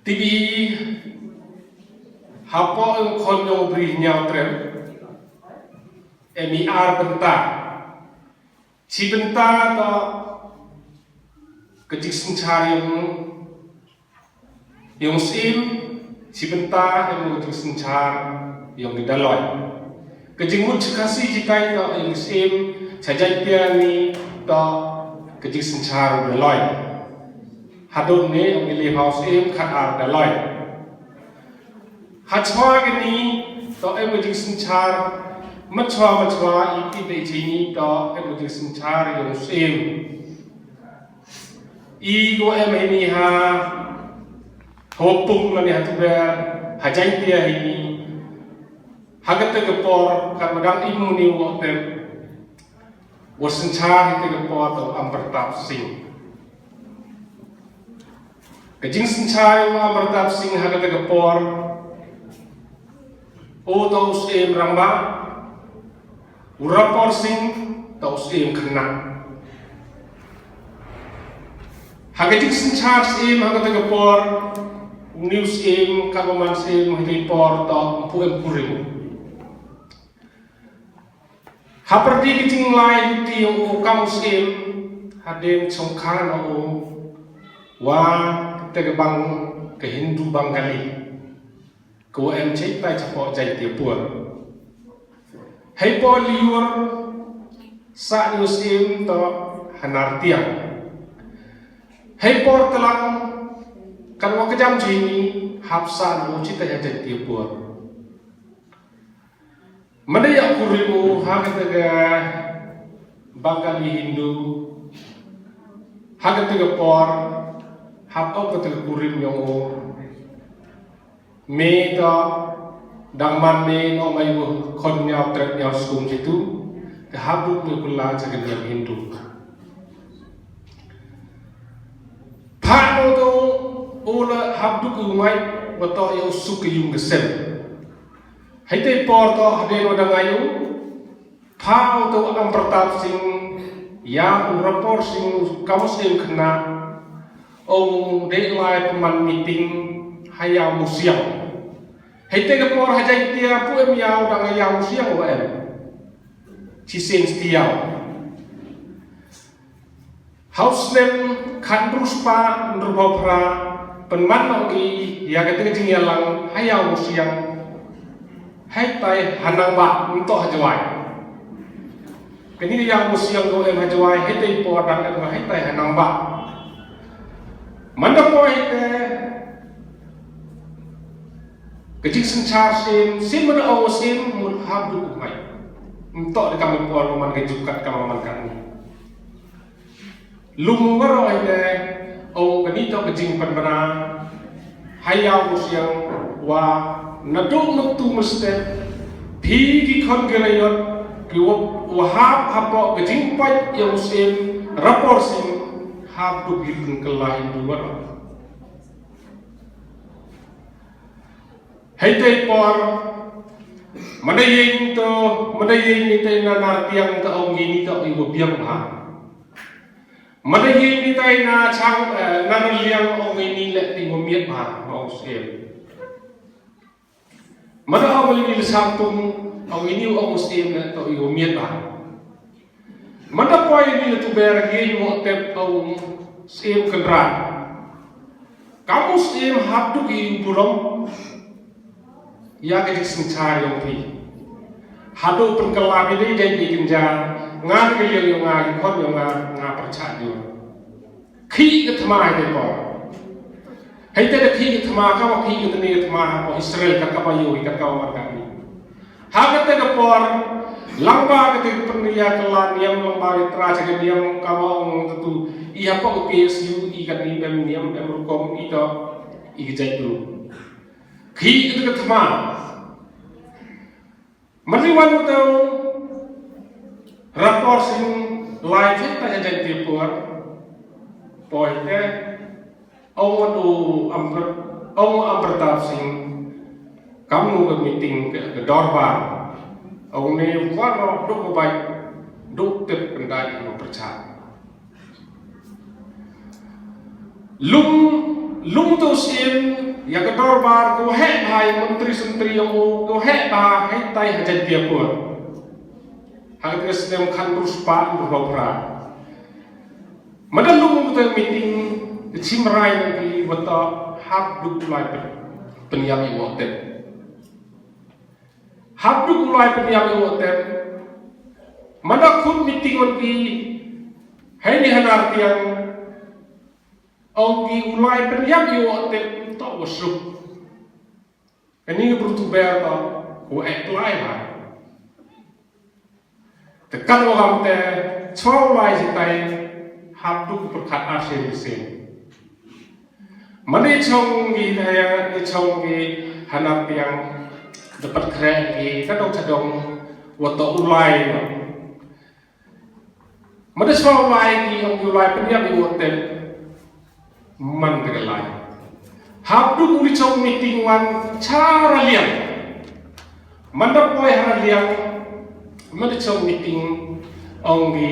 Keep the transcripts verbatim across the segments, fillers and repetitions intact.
Tibi hapoh khon jong u Bri Hynñiewtrep em i ar bynta. Shi bynta to ka jingsynshar jong, jong u Syiem, shi bynta em ka jingsynshar jong ki daloi. Ka jingmut shi Khasi shi tai to jong u Syiem, sha Jaintia ni to ka jingsynshar u daloi. Haduh ne ong i leh ha u Syiem khat ar daloi. Ha chwa kini to em ka jingsynshar, ma chwa ma chwa i ti de jini to em ka jingsynshar jong u Syiem. I ko em hini ha Hopung lane ha Tuber, ha Jaintia hini. Ha kata ka por ka madang i muni wa tem. Wa synshar hi te ka por to Ampartap Singh. Ka jingsynshar u Ampartap Singh ha kata ka por, u to u Syiem rangbah, u Rapor Singh to u Syiem khynnah. Ha ka jingsynshar Syiem ha kata ka por, u ni u Syiem, ka ba man Syiem ha kata ka por to mpu em kurim. Ha pyrdi ki jinglai luti u kam u Syiem, hadien chongkha na u wa te ka bang ka Hindu Bangali. Ko em chei tai chapoh Jaintia por. Hei por liur sa ni u Syiem to ha Nartiang. Hei por telang kan wa kajam chini hap sa ni u chita ya Jaintia por. Mane ya kurim u ha kata ka Bangali Hindu, ha kata ka por, hap au kata ka kurim yong u. Me to dang man me no mai u khon Hynñiewtrep Hynñiewskum jitu, te hap duk me kula cha ka niam Hindu. Pha no to u la hap duk u ngai wa to ya u suk ka yung ka sem. Hei te por to hadien wa dang ayu, pha u to Ampartap Singh ya u Rapor Singh kam u Syiem khynnah, ong de lai pynman meeting ha Iawmusiang. Hei te ka por ha Jaintia pu em ya u dang Iawmusiang wa em. Chi sien sti ya u. Ha u snem khat hynriew spah hynriewphew phra pynman noh ki ya kata ka jingïalang ha Iawmusiang. Hei tai ha Nangbah, ym toh ha Jowai. Kani ka Iawmusiang ko em ha Jowai, hei tai por dang em hei tai ha Nangbah. Manda poi te ka jingsynshar Syiem, Syiem manda ong Syiem mut hap duk u mai. Ym toh da kam i por man ka jukat kam man kani. Lum waroh ite, ong kani to ka jingpynbna ha Iawmusiang wa naduh mynta mynstep phi ki khon ki raiot ki wa, wa hap hapoh ka jingpait ïa u Syiem Rapor Singh hap duk hi pynkylla Hindu waroh. Hei te por, manda ïeng to, manda ïeng ni te na Nartiang to ong ini to i wa biang bha. Manda ïeng ni te na Chang, eh, na Raliang ong ini le ti wa miet bha, ong Syiem. Manda ong ini le Sangpung, ong ini ong Syiem le to i wa miet bha. Manda poi ini le Tuber ïeng wa tep ong Syiem Kynrad. Kam u Syiem hap duk i burom. Ïa ka jingsynshar yong phi. Haduh pynkylla phi dei dei i kynja. Nga ka liang yong nga, i khon yong nga, nga pyrchah ïa u. Khih ka thma hei te por. Hei te da khih ka thma, ka wa khih ka tne ka thma, ko Israel ka ka ba ïoh, ka ka wa ka ni. Ha kata ka por, lang ba kata ka pynïa ka la niam, lang ba ka tra cha ka niam, ka wa ong kata tu, i hapoh ka P S U, i ka ni em niam, em rukom, i to, i ka jait tu. Khih kata ka thma. Mali wan u tau, Rapor Singh lai chit ta jait ti por, poi te, Ong u Amr-, ong u Ampartap Singh, kam nu ka meeting ka, ka dorbar. Ong ne waroh duk u bait, duk tip pyndait u pyrchah. Lum Lum to sien ïa ka dorbar ko heh bha ïa montri sentri ïa u ko heh bha heh tai ha Jaintiapur. Ha ka snem khan rus pa rus pa pra. Mada lum to meeting te chim rai na ki wata hap duk lai pen pen ïa u tep. Hap duk u lai pen ïa u tep. Mada khut meeting wan ki hai ni hanar tiang. Ong ki u lai pynïap ïa u tep to wa suk. Ani ngi bru tu ber to u ek lai ha. Te kat wa kam te chwa u lai ji tai hap duk pyrkhat ar sen sen. Mane chong ngi haya ngi chong ngi hanar tiang dapat kre ngi kadong chadong wa to u lai no. Mada swa u lai ngi ong u lai pynïap ïa u tep. Man te ka lai. Hap duk u li chong meeting wan cha ra liang. Manda poi ha ra liang. Mada chong meeting ong ngi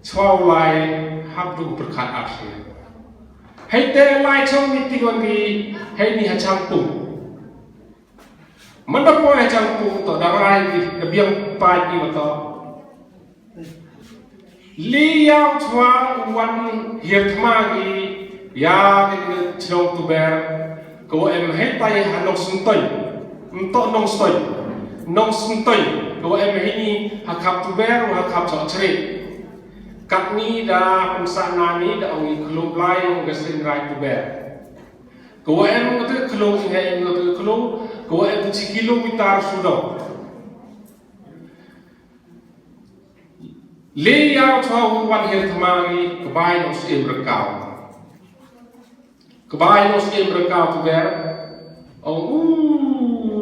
swa u lai hap duk pyrkhat ar sen. Hei te lai chong meeting wan ngi hei ni ha chang pung. Manda poi ha chang pung to da rai ki da biang pai ki wa to. Li yaw chwa wan hiar thma ki ya ki chnong Tuber ko em hei tai ha nong sentoi. Nto nong sentoi. Nong sentoi ko em hei ni ha khap Tuber ha khap chok chri. Kat ni da pynsa na ni da ong i klub lai ong ka sing rai Tuber. Ko em ko te klub hei ko te klub ko em chi kilometer sudo. Le yaw chwa wan hiar thma ngi kbai nong siem rakaw. Kbai nong siem rakaw Tuber. Ong u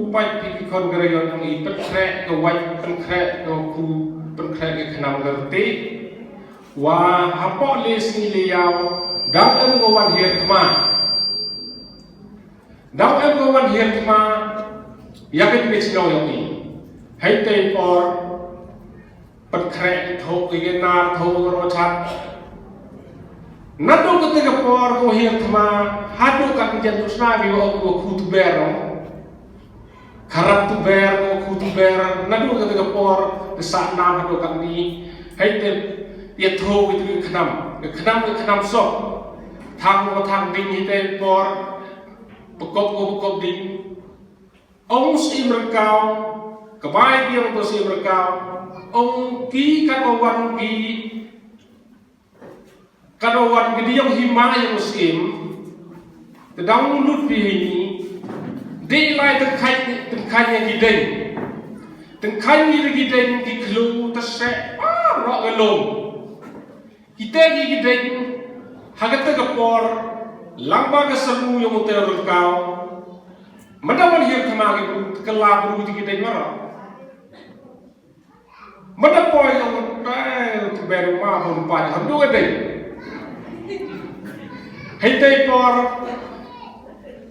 pai pi ki khon garayon ngi pynkhre ka wai pynkhre ka khu pynkhre ka khnam garti. Wa hapoh le sngi le yaw dang em ko wan hiar thma. Dang em ko wan hiar thma. Ya ka ni chnong yong i. Hai te por. Pynkhre tho ki nar tho ro chat. Nado ka te ka por ko hiar thma hado ka jan tu sna bi ko khu Tuber. Kharap Tuber ko khu Tuber nado ka te ka por te sa na hado ka ni. Hai te ya tho ki tu khnam ka khnam ka khnam so. Thang ko thang ding hi te por. Pekop ko pekop ding. Ong siem rakaw, ka bai ki ong to siem rakaw, ong ki ka wan ki ka wan ki diong hi ma ong siem, te dang lut bi hi ni, de lai te khai te khai ki deng, te khai ni ki deng ki klu te se, ah, ro ga lom. Kita ki ki deng ha kata ka por lang ba ka samu yong te rakaw. Mada wan hiar thma ki bu ka la bu ki deng mara. Mada poi yong te tu beru ma bu pa ha du ka deng. Hai te por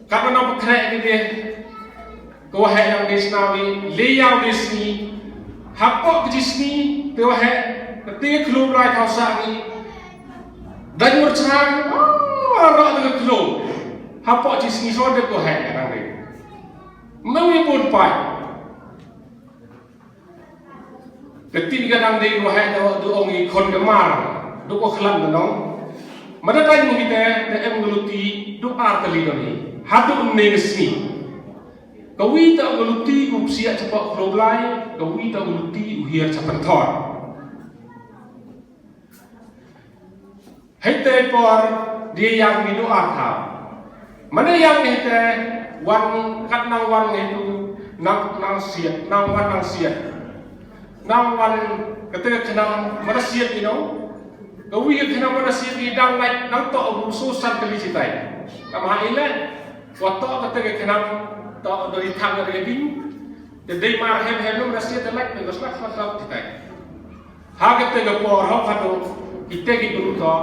ka na pa kre ki de. Ko heh yang de snawi le yaw de sngi. Hapoh ki sngi te wa heh te klub lai thau sa ngi. Dan mur chang ra te klub. Hapoh ki sngi so de ko heh yang de. Nang ni pun pai. Kati ka dang dei ko heh da du ong i khon ka mar du ko khlan da nong. Mada dang ni te da em nguluti du ar kali da ni. Hadu ne sngi. Ka wi ta nguluti u psiah chapa khloblai, ka wi ta nguluti u hiar chapa thor. Hei te por dia yang ni doa tha. Mana yang ni te wan kat nang wan ni tu nang nang siat nang wan nang siat. Nang wan kata ka khnam mana siat ni no. Ka wi ka khnam mana siat ni dang ngai nang to abu so san kali sitai. Kam ha ile wa to kata ka khnam to dari thang dari ding. Te dei mar hem hem mana siat te lak ni ko slak slak slak sitai. Ha kata ka por hok hanu kita ki bru to.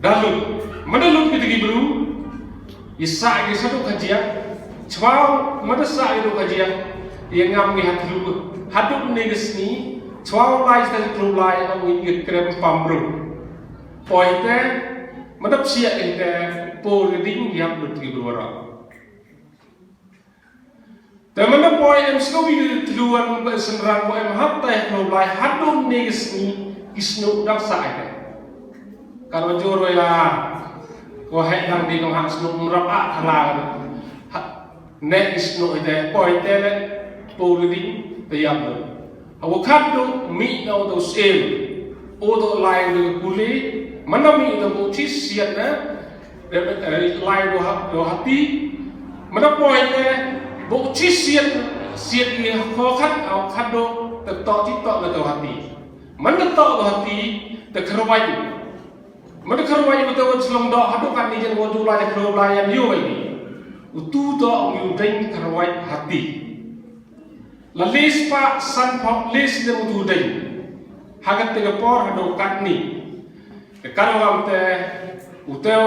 Dalu mana lut kita ki bru. Isa ki satu kajian. Chwau mana sa itu kajian. Ia ngam ni hatu hatu ni ke sini. Chwau lai kita ki bru lai ngam ni ke krem pam bru. Poi te, mynta psiah ite, poi ka ding ïap lut ki bru baroh. Te mynta poi em sngewbha ïa ki tluan bad synran ba em hap tai ha Blai haduh ne ki sngi ki snoh dang sah ite. Ka ro jor ïa ko heh dang di nong ha snoh mrap a thala. Ha, ne ki snoh ite, poi te le, poi ka ding, te ïap lut. Hawa khatduh mih na u to syiem. U to lai u to kuli. Mynta mih u to buh chi siat na. Lai u to ha, to hati. Mynta poi te buh chi siat, siat ni ko khat, au khatduh, te to chi to na to hati. Mynta to to hati, te kharwai. Mynta kharwai u to shlong doh haduh katni jan u ju lai kharwai lai ïa u ai. U tu to u deng kharwai hati. La list pa san pok list ne mutu dei. Hagat te ka por haduh katni. Te ka ram te u teu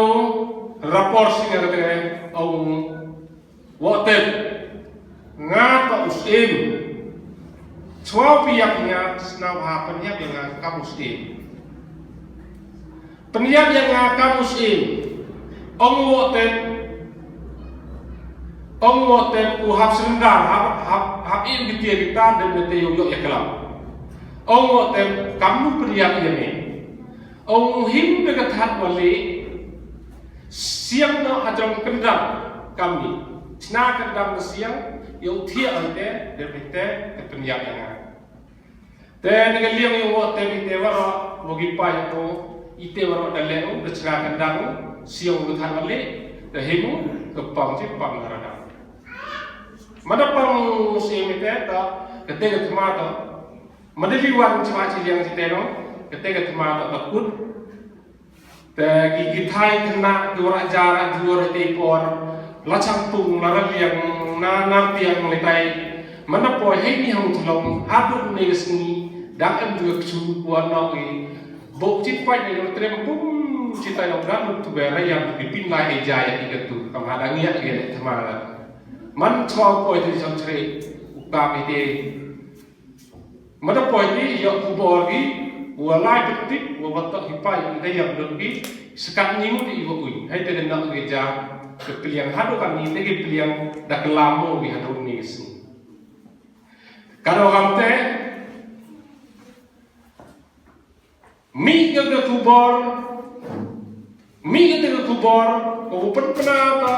rapor singa te ong, Woh Tep, nga to u syiem. Chwa phi ïap nga, sngewbha pynïap ïa nga kam u syiem. Pynïap ïa nga kam u syiem. Ong Woh Tep. Ong Woh Tep u hap surrender, hap, hap, hap im ki tiar ki tar, dep ne te ïoh ïoh ïa ka lam. Ong Woh Tep, kam u pynïap ïa me. Ong him da ka thad wa leh. Siang noh ha jrong kyndang kam ni. Chna kyndang ka siang, ïa u thiah ite, dep ne te, te pynïap ïa nga. Te na ka liang ïa u Woh Tep ite waroh, wa ki paid u, ite waroh da leh u, da chna kyndang u, siang u ka thad wa leh, da him u, ka pang chi pang da radang. Mynta pang u syiem ite ta, kate ka thma ta. Mynta li wan chi ma chi liang chi te no, kate ka thma ta ta kut. Te ki, ki thai khynnah ki wanrah ja rah jur ha te por. La chang tung la ra liang na nar tiang le tai. Mynta poi hei ni hang thlong haduh ne ka sngi dang em ju ka ksu kwa no i. Bok chi pai ne trem bum chi tai long dan tu be ra yang ki pin lai e ja ya ki ka tu. Kam ha dang ïa ki le thma la. Man chwa poi te chang chre u ka ki te. Mynta poi ki ïoh khubor ki, wa lai pynthut, wa watok ki paid, mynta ïap lut ki, skat ni mut i wa ui. Hei te na ki ja, ki pliang haduh kan ni, te ki pliang da ka lam mo ki haduh ni si. Ka ro kam te, mih ka ka khubor, mih ka ka khubor, ko u pynpna ta,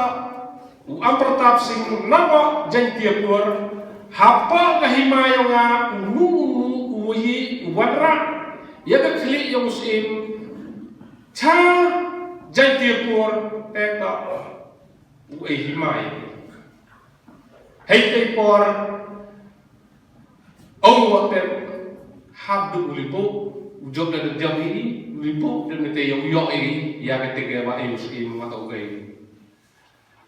u Ampartap Singh, na ka Jaintiapur, hapoh ka hima yong nga, u nu u nu, u yi, u wanrah, ïa ka khlieh yong u syiem, cha Jaintiapur, te ta, u ei hima yong. Hei te por, Ong Woh Tep, hap du u lipo, u jop da jam ini, u lipo, da mete ïa u ïoh ini, ïa kata ka wa ïa u syiem wa tau gai.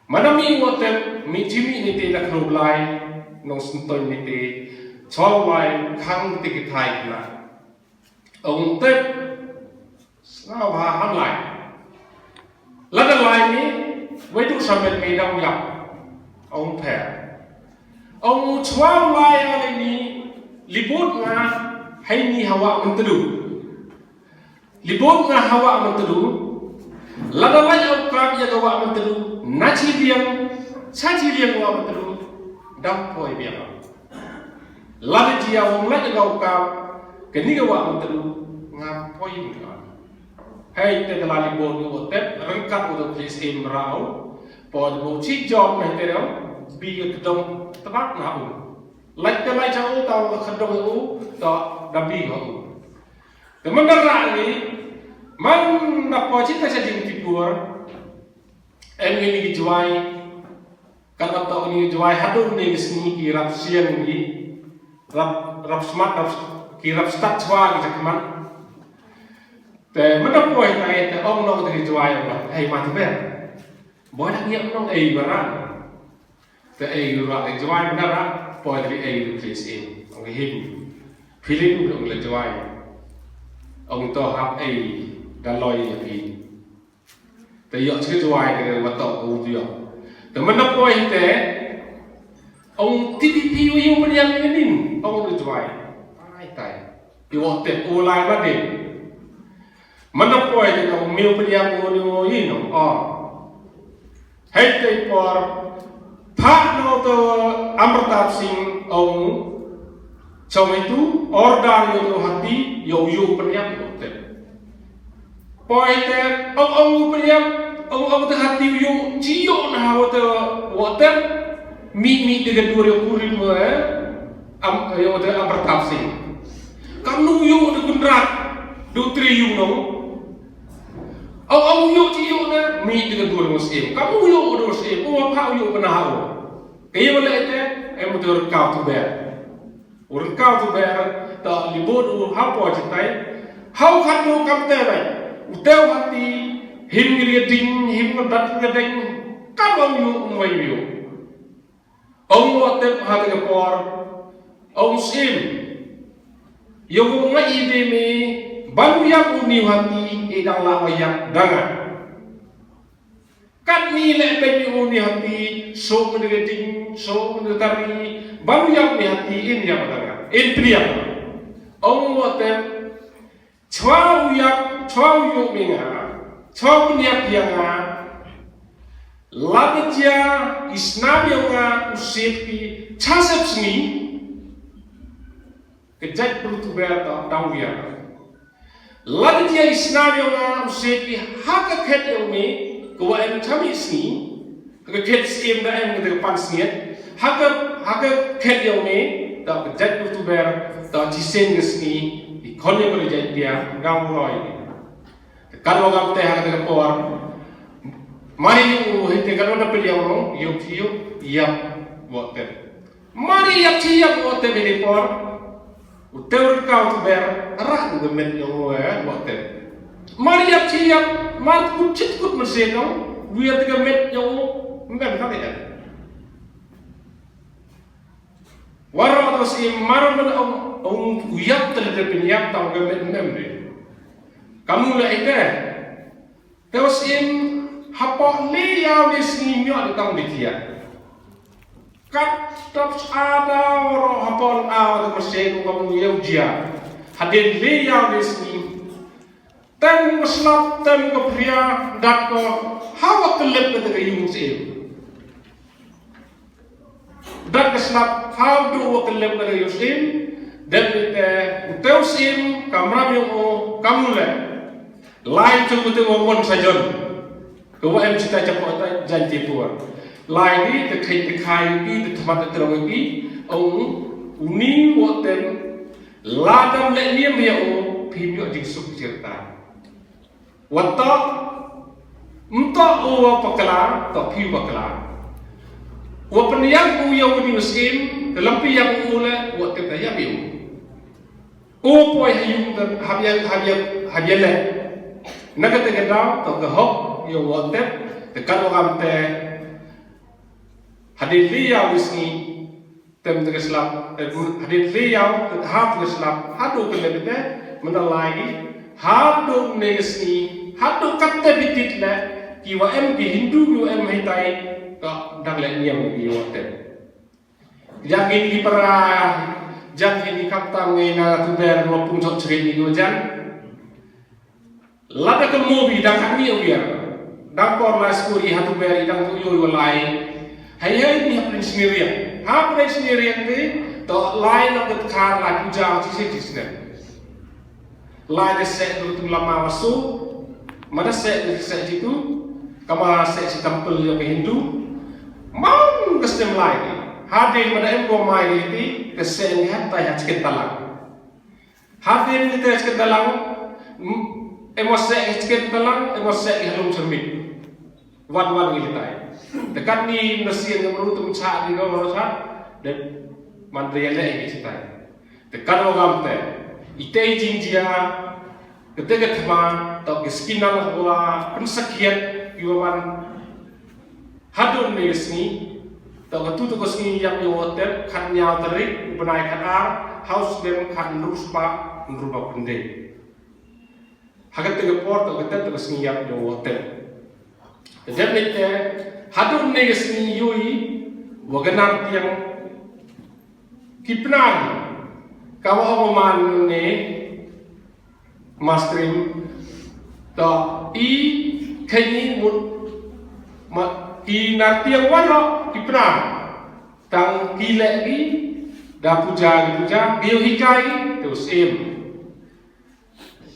Mana mi Woh Tep, mi jimi ni te da khlo blai, nong sentoi ni te, chwa blai, khang te ki thai kna. Ong Tep, Sngewbha ham lai. Lada lai ni, wei tu samet me dang yap. Ong pher. Ong chwa lai ale ni, libut nga, hei ni hawa mentelu. Libut nga hawa mentelu. Lada lai au kap ya hawa mentelu. Na chi liang, cha chi liang hawa mentelu. Dang poi biang. Lada jia wong la jaga u kap, kani ka wah mentelu, nga poi mentelu. Hei te ka la libut u Woh Tep, ryngkat u Tep Plis im rau, poi de bo chi jom meh te rau, bi ka kedong tebak na u. Lai te lai cha u tau ka kedong u, ta da bi ka u. Te man da ra ni, man da poi chi ta cha jing tipur, em ini ki jwai, Kan ap tau ni jwai haduh ni sngi ki rap sian ni. Rap, rap smat, rap s-, ki rap stat chwa ki jakman. Te mena poi tai te ong nong te jwai ong. Hei ma te ber. Boi dak ngiap nong ei baran. Te ei rak ei jwai mena rak. Poi te ei rak ei sin. Ong him. Feeling ong le jwai. Ong to hap ei. Daloi ei. Te ïoh chi jwai te wa tok u ïoh. Te mena poi te ong T P P u ïoh meriang ngenin ong u jwai. Ai tai. Ïoh te u lai ma de. Mynta poi te ka u miu pynïap u ni u i no. Oh. Hei te por. Phah no te Amrtap Singh ong. Chong itu order yo to hati yo yo pynïap yo te. Poi te ong ong u pynïap ong ong te hati yo ci yo na ha te wa te mi mi de ga dur yo kurim eh. Am yo te Amrtap Singh. Kam nu yo te kunrat. Du tri yung no. Au au yu ci yu ne mi de dur musim. Kamu yu dur musim. Ko pa yu pernah au. Ke yu le te em dur kau tu ber. Ur kau tu ber ta libut u hapo ci tai. Hau khat tu kam te bai. U teu hati him gri ding him ko dat gri ding. Kam au yu um wai yu. Ong wa tep ha te por. Ong sim. Yo ko nga i de me ban u yak u ni hati e dang la wa yak danga. Kat ni le ben u ni hati so me de ding so me de tari ban u yak ni hati in yak danga. In priya. Ong wa tep Chwa u yak, chwa u yu mi nga, chwa u niap ya nga. Lada jia isnam ya nga u sip ki chasep sngi. Kejat berutu ber ta dang ya. Lada jia isnam ya nga u sip ki haka khet ya mi, kwa em chami sngi. Haka khet siem da em ka pan sniet. Haka haka khet yong me ta ka jat tu ber ta chi sen ga sngi i kon yong ka jat bia ngam roi. Kan wa gam te haka ka por. Mari yu hite kan wa da pil yong yu yu yap wa te. Mari yap chi yap wa te bini por. U teu rkau tu ber rah u gemet yong u eh wa tem. Mar yap chi yap mar kut chit kut mersien yong u ya te gemet yong u mem ka beda. Waro to si mar men ong ong u yap te le pin yap tang gemet mem de. Kamu le ite. Te u sim hapoh le yaw de sngi miok de tang de tiak. Kat tap ada ro hapoh aw de mersien u kamu yaw jia. Hadien le yaw de sngi. Tem ko slap tem ko pria dat ko hawa kelep ke te yung sim. Dat ka slap hau du wa kelem ka yusim. Dem ni te u teu sim kamram yung o kamule. Lai tu ku te wa mon sajon. Ke wa em cita capa ta jan ti puan. Lai ni te kai te kai ni te temat te terang ni. Ong uni wa tem ladam le ni ya o pim yo jing suk cerita. Wa toh mtoh u wa pakla toh phi u pakla. Wa pynïap u ya u ni u sim te lampi ya u le wa tep da ya u. U poi ha yung te ha ya ha ya ha ya le. Na ka te ka daw toh ka hok ya wa tep te ka wa gam te. Hadien li ya u sngi. Tem te ka slap, eh, hadien li yaw, te hap te ka slap, hadu ka lem te, mena lai, hadu ne sngi, hadu kat te bitit le, ki wa em ki Hindu ki wa em hai tai, ka dang le niam ki wa tem. Jang in ki para, jang in ki kap tang ngai na tu ber wa pung chok chrik ni wa jang. Lada ka movie dang kat ni awia. Dang por la skuri hatu beri dang tu yo lai. Hai hai ni haprin sendirian. Haprin sendirian ni to lai na kat kar la puja chi se chi sne. Lai de se tu tu lama wasu. Mana se de se chi tu. Kama se chi temple yo ke Hindu. Mang ke stem lai ni. Hadi mana em ko mai ni ti ke se ni hat tai hat chicken talang. Hadien kita chicken talang, em wa se chicken talang, em wa se halum cermit. Wan wan ngi litai. Dekat ni nasi yang baru tu cha di ko baru cha. De man de le ngi chitai. Dekat wa gam te. Ite jingjia. Kete ke thma to ke skinal wa pensakiat yuan. Hadum ne sngi. To ka tu to ka sngi yak yo hotel khat nyaw tarik u bnai khat ar house dem khat nrus pa nrus pa kunde. Hakat te ka por to ka tet to ka sngi yak yo hotel. Te dem ne te hadum ne sngi yoi wa ganar tiang ki pnar ka wa man ne Mastrim To, i khein mut ma ki nar tiang wan lo ki pynang. Tang ki leh ki da puja ki puja, ki ïoh hikai ki te u syiem.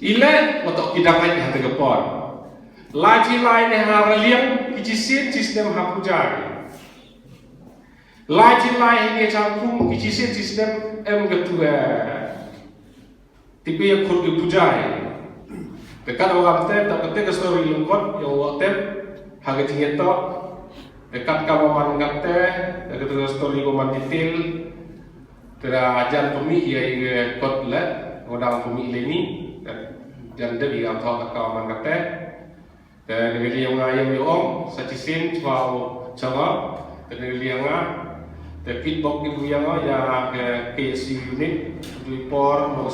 I leh, wat to ki dang ai ha te ka por. Lai chi lai ne ha raliang ki chi sien chi snem ha puja ki. Lai chi lai ha ki chang kum ki chi sien chi snem em ka tu eh. Ti phi ïa khut ki puja hi. Te kat wa te, ta kate ka story lyngkot ïa wa te ha ka jingïatoh. Te kat ka wa man kate, te kate ka story wa man detail. Te da jan pynmih ïa i kot le, wa dang pynmih le ni. Te jan dep ïa thoh kat ka wa man kate. Te ngi li ïa nga ïa ong sa chi sien chwa chwa. Te ngi li ïa nga. Te feedback ki bu ïa nga ïa ke K S U unit. Dui por mo